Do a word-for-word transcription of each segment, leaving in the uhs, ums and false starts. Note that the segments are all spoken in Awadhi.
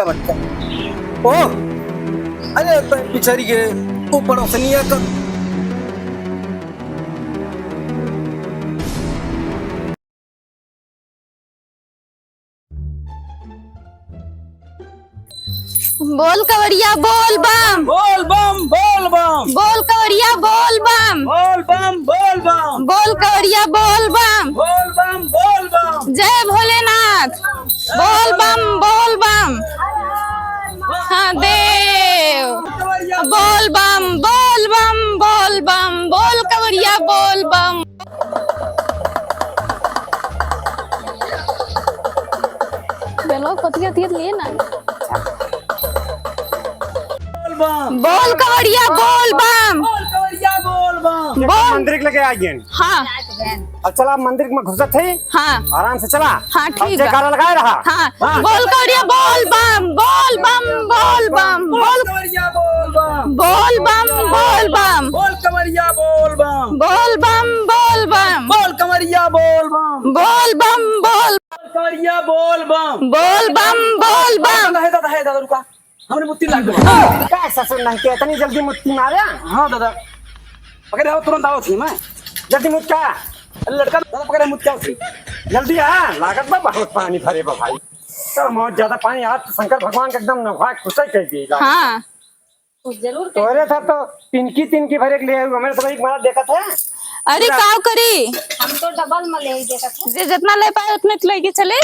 बच्चा। ओह, अरे तो बिचारी के ऊ पड़ोसनिया का। बोल कवरिया बोल बम। बोल बम, बोल बम। बोल कवरिया बोल बम। बोल बम, बोल बम। बोल कवरिया बोल बम। बोल बम, बोल बम। जय भोलेनाथ। बोल बम, बोल बम। हाँ देव। बोल बम, बोल बम, बोल बम, बोल कवरिया बोल बम। बेलो पतिया तिया लिए ना। बोल बम। बोल कवरिया बोल बम। बोल कवरिया बोल बम। बोल। मंदिर के लगे आ गए। हाँ। अब चला, मंदिर में घुसत है। हाँ। आराम से चला। हाँ, अब ठीक बा। जयकारा लगाए रहा। हाँ। हाँ। बोल कवरिया बोल बम, बोल बम, बोल बम, बोल बोल कवरिया बोल बम। बोल बम, बोल बम। बोल कवरिया बोल बम। बोल बम, बोल बम। बोल कवरिया बोल बम। बोल बम, बोल। बोल कवरिया बोल बम। बोल बम, बोल बम। दादा, हे दादा, हे दादा, रुका। हमरे मुत्ती लाग गवा। का ससुर नहीं के इतनी जल्दी मुत्ती मारे? हाँ दादा, पकड़े आओ, तुरंत आओ थी मैं। जल्दी मुत्त का। अरे लड़का दादा पकड़े मुत्त का थी। जल्दी आ, लागत बा बहुत पानी भरे बा भाई। तो बहुत ज्यादा पानी, आज तो शंकर भगवान का एकदम नौहा खुश कर दिए। हाँ। कुछ जरूर कर तोरे था तो तिनकी तिनकी भरे के लिए आयु, हमारे तो भाई मारा देखत है। अरे पूरा काव करी? हम तो डबल में ले ही देखत है। जे जितना ले पाए उतने तो लेके चले।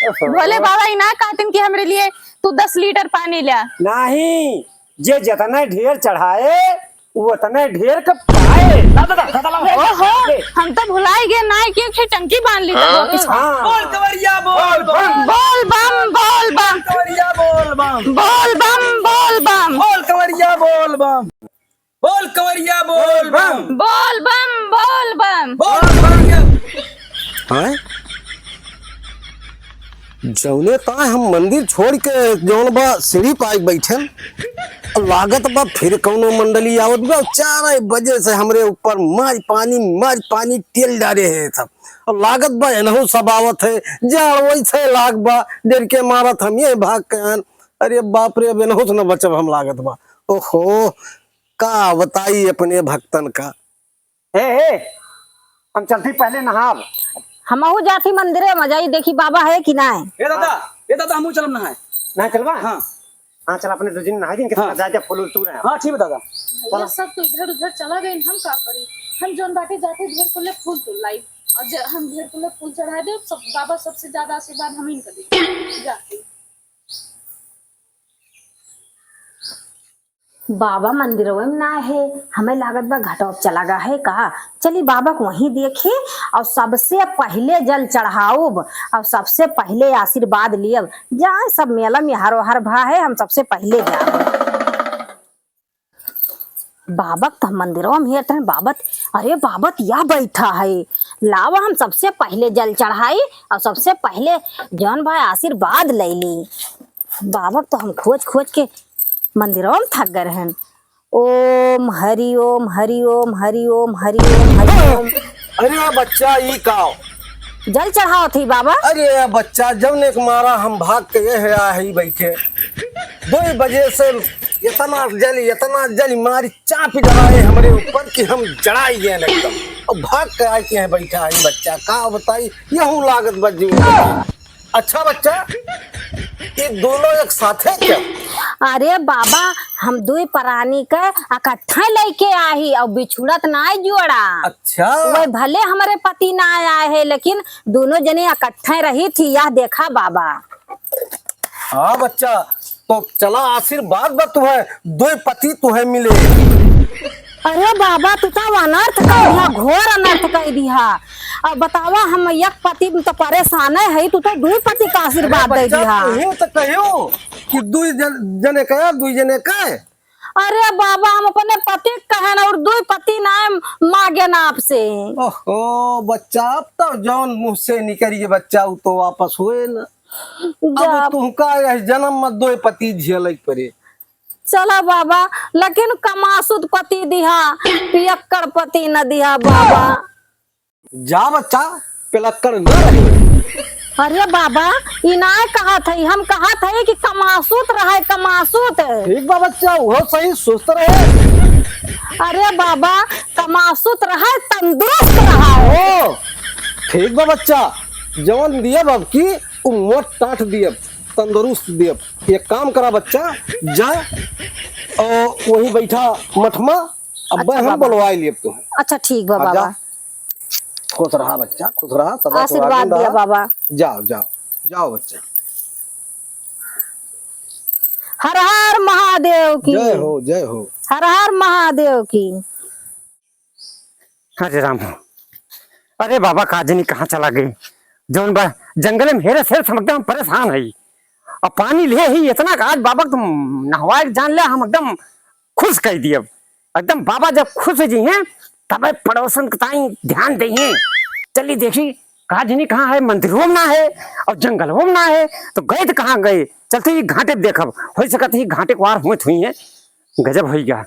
ओहो। भोले बाबा ही ना कहते कि हमरे लिए तू दस लीटर पानी ल्या। नहीं, जे जितना ढेर चढ़ाए, वो उतना ढेर का पाए। ला, ला, ला, ला, ला, ला। ओहो, ले। हम तो भुलाई गए ना कि एक ठे टंकी बांध ली था। हाँ। बोल कवरिया बोल बम। बोल बम, बोल बम। कवरिया बोल बम। बोल बम, बोल बम। बोल कवरिया बोल बम। बोल कवरिया बोल बम। बोल बम, बोल बम। बोल कवरिया। हैं? जौने ताय हम मंदिर छोड़ के जौन बा सीढ़ी पे आके बैठन, लागत बा फिर कौनो मंडली आवत बा। चार बजे से हमरे ऊपर मार पानी, मार पानी तेल डारे है सब। और लागत बा एनहु सब आवत है, जाड़ वैसे लाग बा, डर के मारत हम ये भाग के आन। अरे बाप रे, अब एनहु से न बचब हम लागत बा। ओहो, का बताई अपने भक्तन का। ए, ए, हम चलती पहले नहाब। हमहू जाती मंदिरे में, जाई देखी बाबा है कि ना है। ए दादा, ए दादा, हमहू चलब नहाए। नहाए चलबा? हाँ। हाँ, चल अपने दो जन नहाई दिन के हाँ। जा, जा, फूल उल तू रहा। हाँ, ठीक बा दादा। भैया सब तो इधर उधर चला गए, हम का करी? हम जौन बाटे जाते ढेर कुल्ले फूल तोड़ लाई, और ज-, हम ढेर कुल्ले फूल चढ़ा दे, सब बाबा सबसे ज्यादा आशीर्वाद हम इनका दे जाते। बाबा मंदिरवे में ना है, हमें लागत बा घटवा पे चला गा है का? चली बाबा को वहीं देखी और सबसे पहिले जल चढ़ाउब और सबसे पहिले आशीर्वाद लियब। जाए सब मेला में हरो हर भा है, हम सबसे पहिले जाब। बाबा तो हम मंदिरवा में हेरत हैं, बाबा त-, अरे बाबा त या बैठा है, लावा हम सबसे पहिले जल चढ़ाई और सबसे पहिले जौन भाई आशीर्वाद ले ली। बाबा तो हम खोज खोज के मंदिरवा में थक गए रहन। ओम हरि ओम हरि ओम हरि ओम हरि ओम हरि ओम। अरे बच्चा, ई का? जल चढ़ावत ही बाबा। अरे बच्चा, जौने के मारा हम भाग के ये है, आ है बैठे। दो बजे से इतना जल, इतना जल मारी चाप डराए हमरे ऊपर कि हम जड़ाई गए एकदम। और भाग के आए के हैं बैठा है बच्चा, का बताई, यहू लागत बच गई। अच्छा बच्चा, ये दोनों एक साथे क्या? अरे बाबा, हम दुई परानी के इकट्ठे लेके आही और बिछुड़त नाय जोड़ा। अच्छा। वह भले हमरे पति ना आए है, लेकिन दोनों जने इकट्ठे रही थी, यह देखा बाबा। हाँ बच्चा, तो चला आशीर्वाद बा तुहे, दुई पति तुहे मिले। अरे बाबा, तू तो अनर्थ कर दिहा, घोर अनर्थ कर दिहा। अब बतावा, हम एक पति में तो परेशान है, तू तो दुई पति का आशीर्वाद अरे दे बच्चा, दिहा। तू तो कहियो कि दुई जन, जने का, दुई जने का। अरे बाबा, हम अपने पति के कहन और दुई पति ना मांगे ना आपसे। ओहो बच्चा, अब तो जौन मुँह से निकरी है बच्चा, उ तो वापस होए ना। जा। अब तुहका यह जन्म में दुई पति झेले के पड़े। चला बाबा, लेकिन कमासुत पति दिहा, पियक्कड़ पति न दिहा बाबा। जा बच्चा, पिलक्कड़ न रहे। अरे बाबा, ई नाय कहत हई, हम कहत हई कि कमासुत रहे, कमासुत। ठीक बा बच्चा, उहो सही, सुस्त रहे। अरे बाबा, कमासुत रहे, तंदुरुस्त रहे। ओ, ठीक बा बच्चा, जवन दियब अब की, उ मोट टाट दियब, तंदुरुस्त दियब। एक काम करा बच्चा, जा, ओ, वहीं बैठा मठ मा, अब अच्छा हम बाबा। बुलवाई लेब तू। अच्छा, ठीक बा हाँ, जा। बाबा। खुश रहा बच्चा, खुश रहा, सदा आशीर्वाद सुहागन दिया रहा। बाबा। जाओ, जाओ, जाओ बच्चा। हर हर महादेव की। जय हो, जय हो। हर हर महादेव की। अरे राम हो। अरे बाबा, का जनी कहाँ चला गए? जौन बा जंगल में हेरे से हम एकदम परेशान है। अब पानी ले ही इतना का आज बाबा तुम नहवाए के जान ले, हम एकदम खुश कर दिए। एकदम बाबा जब खुश हो जइहें, तबे पड़ोसन के ताई ध्यान दइहें। चली देखी, का जनी कहाँ है, मंदिरो में ना है और जंगलो में ना है, तो गए तो कहाँ गए? चलते ही घाटे पे देखब, हो सकत ही घाटे के वार हुए हुई हैं। गजब होई गया,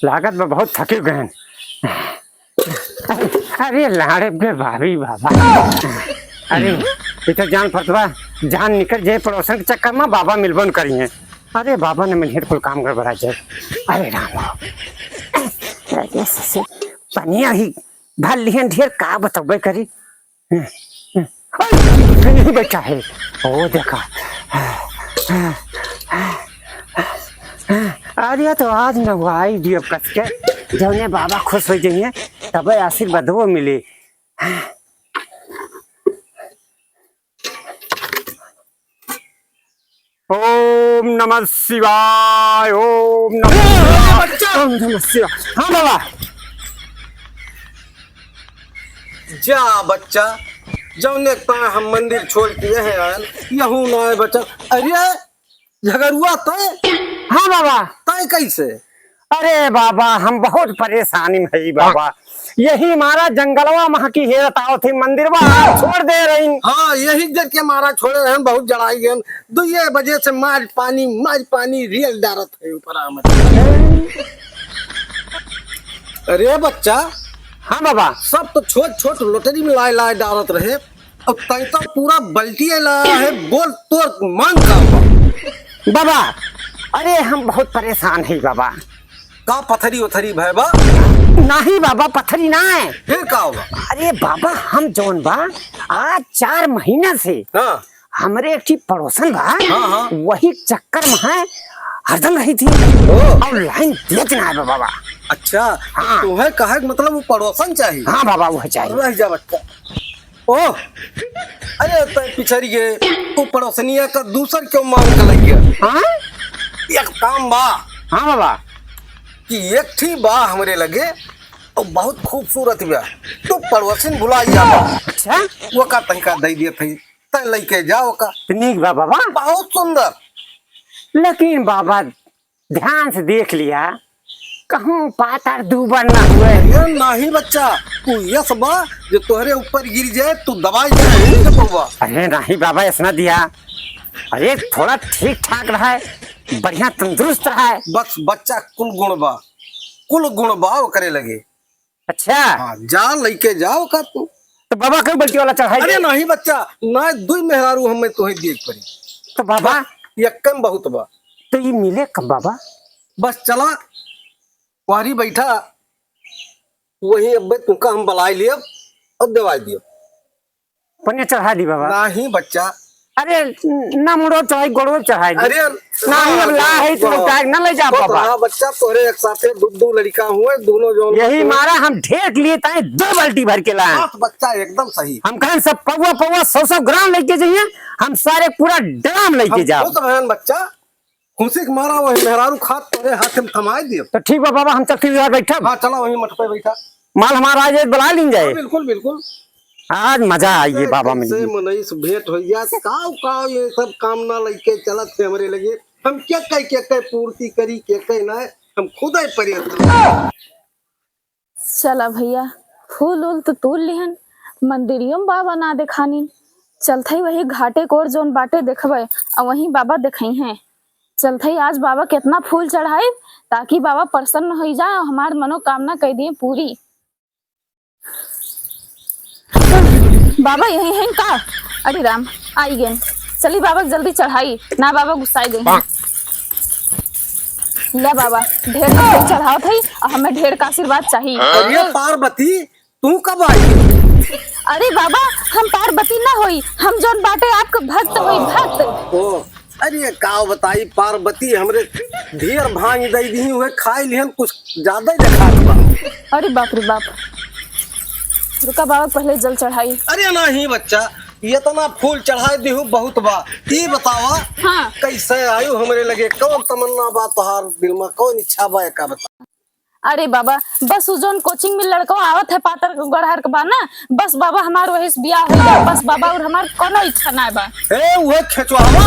लागत बा बहुत थके गए हैं। अरे लाड़े के भाभी बाबा, अरे ये तो जान पड़त बा, जान निकल जाए पड़ोसन के चक्कर में बाबा मिलबन करी हैं। अरे बाबा ने मिलिए तो कुल काम गड़बड़ा जाए। अरे राम हो। अरे से, से, पनिया ही भर लिहन ढेर, का बतौबे करी। अरे, यही बैठा है। ओ देखा। अरे तो आज नहवाई दियो कस के, जौने बाबा खुश हो जाइए, तबे आशीर्वादो मिले। ओम नमः शिवाय, ओम नमः ए, शिवाय, बच्चा! ओम नमः शिवाय। हाँ बाबा। जा बच्चा, जौने तां हम मंदिर छोड़ के यह आयल, यहू ना आए बच्चा। अरे झगरुआ तय? हाँ बाबा। तय कैसे? अरे बाबा, हम बहुत परेशानी में हई बाबा। यही मारा जंगलवा महा की हेरत आवत ही, मंदिरवा छोड़ दे रही। हाँ, यही जर के मारा छोड़े रहन, बहुत जड़ाई गन। दुइये बजे से मार पानी, मार पानी, रियल डारत है ऊपर आमद। अरे बच्चा। हाँ बाबा। सब तो छोट छोट लोटरी में लाए लाए डारत रहे। अब तै तो पूरा बल्टिये लाया है, बोल तोर मांग का बा? बाबा, अरे हम बहुत परेशान है बाबा। का पथरी उथरी भय बा? नाही बाबा, पथरी ना है। फिर का होगा? अरे बाबा, हम जौन बा, आज चार महीना से हाँ। हमरे एक ठी पड़ोसन बा, हाँ, हाँ। वही चक्कर में है, हरदम रही थी। ओ। और लाइन देत ना है बाबा। अच्छा, हाँ। तुम्हें कहे के मतलब वो पड़ोसन चाहिए? हाँ बाबा, वो चाहिए। रह जा बच्चा। ओह, अरे तै पिछड़ी गए, तू पड़ोसनिया का दूसर क्यों मांग के लग गया? हाँ? एक काम बा। हाँ बाबा। कि एक ठी बा हमरे लगे, और बहुत खूबसूरत बा। तू पड़ोसिन भुला जा बा। अच्छा? वो का तनिका दे दिए थे, तै लेके जा वो का। तो नीक बा बाबा। बहुत सुंदर। लेकिन बाबा, ध्यान से देख लिया, कहूँ पातर दूबर ना हुए। ये नाही बच्चा, तू यस बा जो तोहरे ऊपर गिर जाए, तू दबाई जाए, नहीं जब बउआ। अरे नाही बाबा, ऐसा ना दिया। अरे थोड़ा ठीक ठाक रहा है, बढ़िया तंदुरुस्त रहा है। बस बच्चा कुल गुण बा, कुल गुण बा ओकरे लगे। अच्छा। हाँ, जा लइके जाओ का तू। तो बाबा कई बल्टी वाला चढ़ाई अरे दे। नहीं बच्चा, ना दुई मेहरारू हमें तोहे दिए के पड़ी। तो बाबा? बस, यक्कन बहुत बा। तो ये मिले कब बाबा? बस चला, वारी बैठा, वही अब्बे तुमका हम बलाई लियब और देवाई दियब। पन्ने चढ़ा दी बाबा। नाही बच्चा। अरे, ना मुड़ो चढ़ाई, गोड़ो चढ़ाई दी। अरे, नाही, अब ला है, तू गोड़ो। उतार ना ले जा बाबा। हाँ, बच्चा, तोहरे एक साथे दू, दू लड़का हुए, दोनों जौन यही हुए। मारा हम ढेर लिए ताए दो बाल्टी भर के लाए। हाँ, तो बच्चा एकदम सही। हम कहें सब पौवा, पौवा सौ, सौ ग्राम लेके जाइए, हम सारे पूरा ड्राम लेके हम जाओ। खुश भयन बच्चा, खुशी के मारा वही मेहरारू खात तोरे हाथ में थमाए दियो। तो ठीक बा बाबा, हम चलते हुए बैठब। हाँ, चला वही मठ पे बैठा। माल हमारा आज बुला लीन जाए। हाँ, बिल्कुल, बिल्कुल। आज मजा आई ये ए, बाबा कैसे मिल गए। मनई से भेंट हो गया, काव, काव ये सब काम ना लइके चलत है हमरे लगे। हम क्या कह के कह पूर्ति करी, के कह ना, हम खुद ही प्रयत्न। चला भैया, फूल उल तो तूल लिहन, मंदिरियो में बाबा ना देखानीन। चलत हई वही घाटे कोर जौन बाटे देखबे, आ वहीं बाबा देखइहें। चलत हई आज बाबा केतना फूल चढ़ाई, ताकि बाबा प्रसन्न होई जाए और हमार मनोकामना कई दिए पूरी। बाबा यही हैं का? अरे राम, आई गेन। चली बाबा के जल्दी चढ़ाई, ना बाबा गुस्साई देइहैं। ले बाबा, ढेर का फूल चढ़ावत हई, अउर हमें ढेर का आशीर्वाद चाही। अरे पार्वती, तू कब आई? अरे बाबा, हम पार्वती ना होई, हम जौन बाटे आपके भक्त होई, भक्त। ओ, अरे का बताई पार्वती, हमरे ढेर भांग दई दिही, उहे खाई लिहन, कुछ ज्यादा ही देखात बा। अरे बाप रे बाप, रुका बाबा, पहले जल चढ़ाई। अरे नहीं बच्चा, इतना फूल चढ़ाई दिहू बहुत बा। ई बतावा, हाँ। कैसे आयू हमरे लगे, कौन तमन्ना बा तोहार दिल में, कौन इच्छा बा, का बता? अरे बाबा, बस उ जौन कोचिंग में लड़का आवत है पातर गड़हर के बा ना, बस बाबा हमार वही से बियाह हो जाए, बस बाबा, और हमार कोनो इच्छा ना बा। ए, उहे खेचुआवा?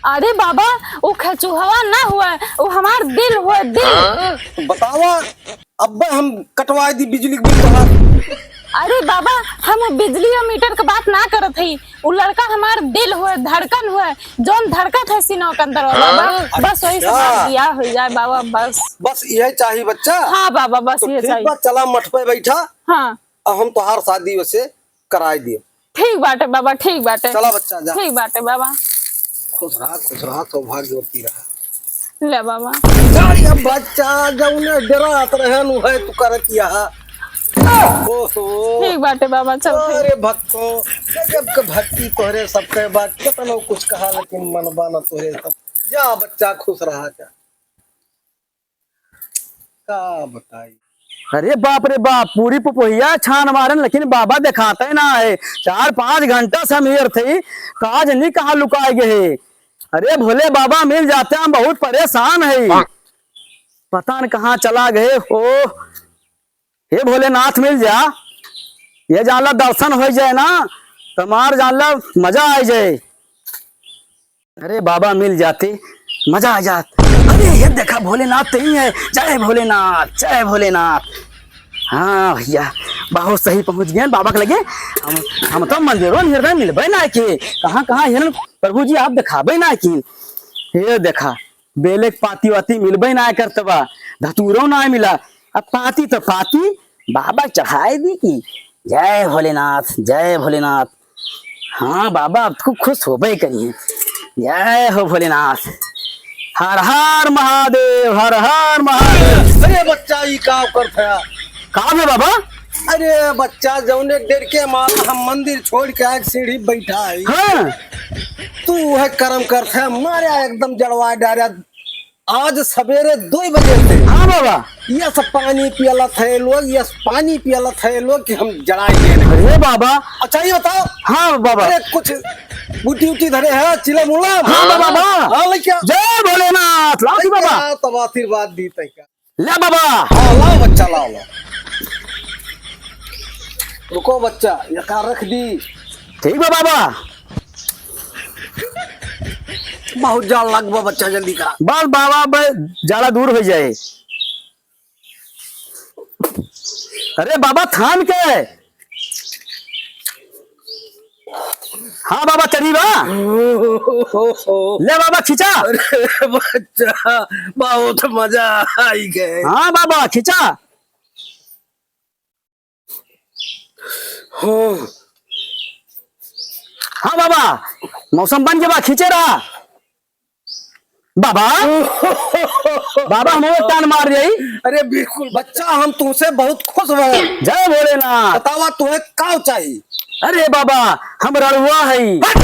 अरे बाबा, उ खेचुहवा ना हुआ, उ हमार दिल हुआ, दिल। बतावा, अब्बे हम कटवाई दी बिजली के बिल तोहार। अरे बाबा, हम उ बिजली और मीटर के बात ना करत हई, उ लड़का हमार दिल हुए, धड़कन हुए, जौन धड़कत है सीना के अंदर वाला, हाँ? बस, बस वही से अच्छा। हमार बियाह हो जाए बाबा, बस। बस यही चाही बच्चा? हाँ बाबा, बस तो ये ठीक चाही। बा, चला मठ पे बैठा। हाँ। अब हम तोहार शादी वैसे कराई दिए। ठीक बाटे बाबा, ठीक बाटे। चला बच्चा, जा। ठीक बाटे बाबा। खुश रहा, खुश रहा, सौभाग्यवती रहा। ले बाबा। जा रे बच्चा, जौने डरात रहन, उहे तू करत यहा। ओहो। ठीक बाटे बाबा, चल ठीक। अरे भक्तो, गजब के भक्ति तोहरे सबके बा, केतनो कुछ कहा लेकिन मनबा न तोहरे सब। जा बच्चा, खुश रहा जा। का बताई? अरे बाप रे बाप, पूरी पुपोहिया छान मारन, लेकिन बाबा देखाते ना है। चार पाँच घंटा से हम हेरत ही, का जनी कहाँ लुकाए गए है। अरे भोले बाबा मिल जाते, हम बहुत परेशान है, पता न कहाँ चला गए हो। हे भोलेनाथ मिल जा, ये जान ला दर्शन हो जाए ना, तो हमार जान ला मजा आ जाए। अरे बाबा मिल जाते, मजा आ जात। अरे ये देखा भोलेनाथ तो ही है, जय भोलेनाथ, जय भोलेनाथ। हाँ भैया, बहुत सही पहुँच गए बाबा के लगे। हम, हम तो मंदिरों में हिरदय मिलबे ना के, कहाँ कहाँ हिरन प्रभु जी आप देखाबे ना की। ये देखा, बेले के पाती वाती मिलबे ना करत बा, धतूरो ना मिला। अब पाती तो पाती बाबा चढ़ाई दी की। जय भोलेनाथ, जय भोलेनाथ। हाँ बाबा, अब खूब खुश होबे करिए। जय हो भोलेनाथ। हर हर महादेव, हर हर महादेव। अरे बच्चा, ई का करत है? का बे बाबा? अरे बच्चा, जौने डेर के मारा हम मंदिर छोड़ के आके सीढ़ी बैठा है। हाँ। तू है करम करत है, मारे एकदम जड़वा डारा। आज सवेरे दो बजे से हाँ बाबा। ये सब पानी पियलत है लोग, ये सब पानी पियलत है लोग कि हम जड़ाए गए नहीं। अरे बाबा। अच्छा ये बताओ। हाँ बाबा। अरे कुछ बूटी उटी धरे है, चिलम उलम? हाँ बाबा, बा। हाँ, लेके आ। जय भोलेनाथ, लाओ जी लेके बाबा। आ, तब आशीर्वाद दी तय का। ले बाबा। हाँ, लाओ बच्चा, लाओ, लाओ। रुको बच्चा, ये का रख दी। ठीक बा बाबा। बहुत जाड़ लग बा बच्चा, जल्दी करा। बस बाबा, बे जाड़ा दूर हो जाए। अरे बाबा, थाम के। हाँ बाबा, चली बा। ले बाबा, खींचा। अरे बच्चा, बहुत मजा आई गए। हाँ बाबा, खींचा। हो। हाँ बाबा, मौसम बन के बा, खींचे रहा। बाबा, बाबा, हम एक टान मार जाई। अरे बिल्कुल बच्चा, हम तुमसे बहुत खुश भए। जय भोलेनाथ। बतावा, तुम्हें का चाहिए? अरे बाबा, हम रड़ुआ हई। हट,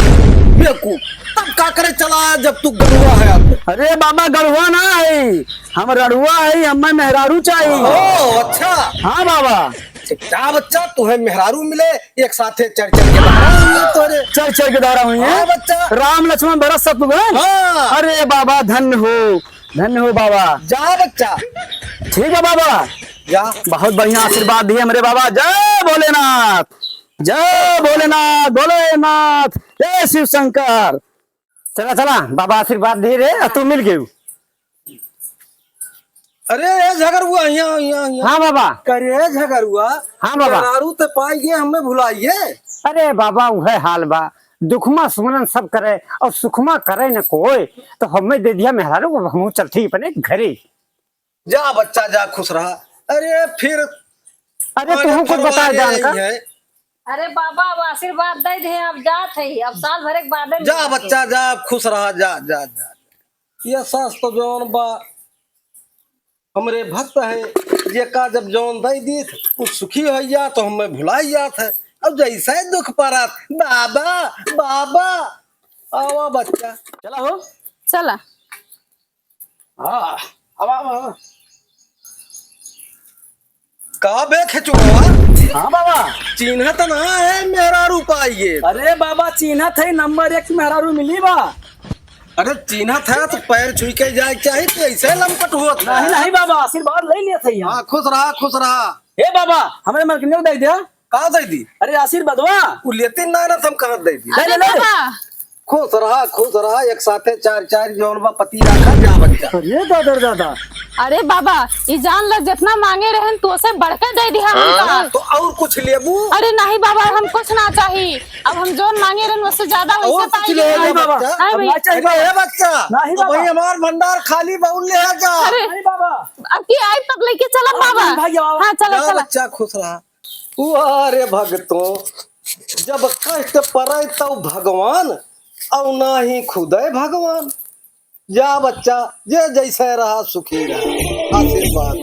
बेवकूफ, तब का करे चला जब तू गड़ुआ है? अरे बाबा, गड़ुआ ना हई, हम रड़ुआ हई, हमें मेहरारू चाहिए। ओ अच्छा। हाँ बाबा। जा बच्चा, तुहे मेहरारू मिले, एक साथे चढ़ चढ़ के धारा हुई है तोरे। चढ़ चढ़ के धारा हुई है? हाँ बच्चा। राम लक्ष्मण भरत शत्रुघ्न? हाँ। अरे बाबा, धन्य हो, धन्य हो बाबा। जा बच्चा। ठीक है बाबा। जा। बहुत बढ़िया आशीर्वाद दिए हमरे बाबा। जय भोलेनाथ, जय भोलेनाथ, भोलेनाथ, जय शिव शंकर। चला, चला, बाबा आशीर्वाद दे रे, आ तू मिल गयू। अरे, ए झगरुआ, हियाँ, हियाँ, हियाँ। हाँ बाबा। करे झगरुआ, हाँ बाबा। मेहरारू ते पाई गए, हमें भुलाइए। अरे बाबा, उहे हाल बा, दुखमा सुमरन सब करे और सुखमा करे न कोई, तो हमें दे दिया मेहरारू, अब हमहू चल ठीक अपने घरे। जा बच्चा, जा, खुश रहा। अरे फिर अरे, आगे तुहू कुछ फरवा बता ले जान आई का? है। अरे बाबा, अब आशीर्वाद दे दे, अब जात है, अब साल भर एक बाद में जा मिलते। बच्चा, जा, खुश रहा, जा, जा, जा। ये सास तो जौन बा, हमरे भक्त है, जेका जब जौन दे दीत, उ सुखी हो जात, तो हमें भुलाई जात है। अब जैसे दुख परत, बाबा, बाबा, आवा बच्चा। चला हो। चला। हाँ, आवा, आवा, आवा। का बे खेचुआ? हाँ बाबा। चिन्हत ना है मेहरारू पाइए। अरे बाबा, चिन्हत है, नंबर एक मेहरारू मिली बा। अरे चिन्हत है तो पैर छुई के जाए के चाही, तो ऐसे लंपट होत नहीं, है। नहीं बाबा, आशीर्वाद ले लिया था यहाँ। हाँ, खुश रहा, खुश रहा। ए बाबा, हमरे मलकिनियो दे दे। का दे दी? अरे आशीर्वादवा। उ लेती ना ना, हम कहाँ दे दी? ले, ले, अरे ले। बाबा। खुश रहा, खुश रहा, एक साथे चार चार जौन बा पति रखा जा बच्चा। अरे दादा रे दादा। अरे बाबा, ई जान ल जितना मांगे रहन तो से बढ़ के दे दिहा हमका। तो और कुछ लेबू? अरे नहीं बाबा, हम कुछ ना चाही। अब हम जौन मांगे रहन उससे ज्यादा और वैसे कुछ पाई ले गए। नहीं बाबा, बच्चा। नहीं अब भाई। ना चाहिए अरे बाबा। ए बच्चा, नहीं अब बाबा। भाई हमार भंडार खाली बा, उ ले आ जा। अरे। नहीं बाबा। अब की आई तब लेके चलब बाबा। नहीं भाई, आओ। हाँ, चला, जा चला। बच्चा, खुश रहा। वाह रे भगतों, जब कष्ट पड़े तब भगवान, और ना ही खुदे भगवान। जा बच्चा, जे जैसे रहा सुखी रहा। आशीर्वाद।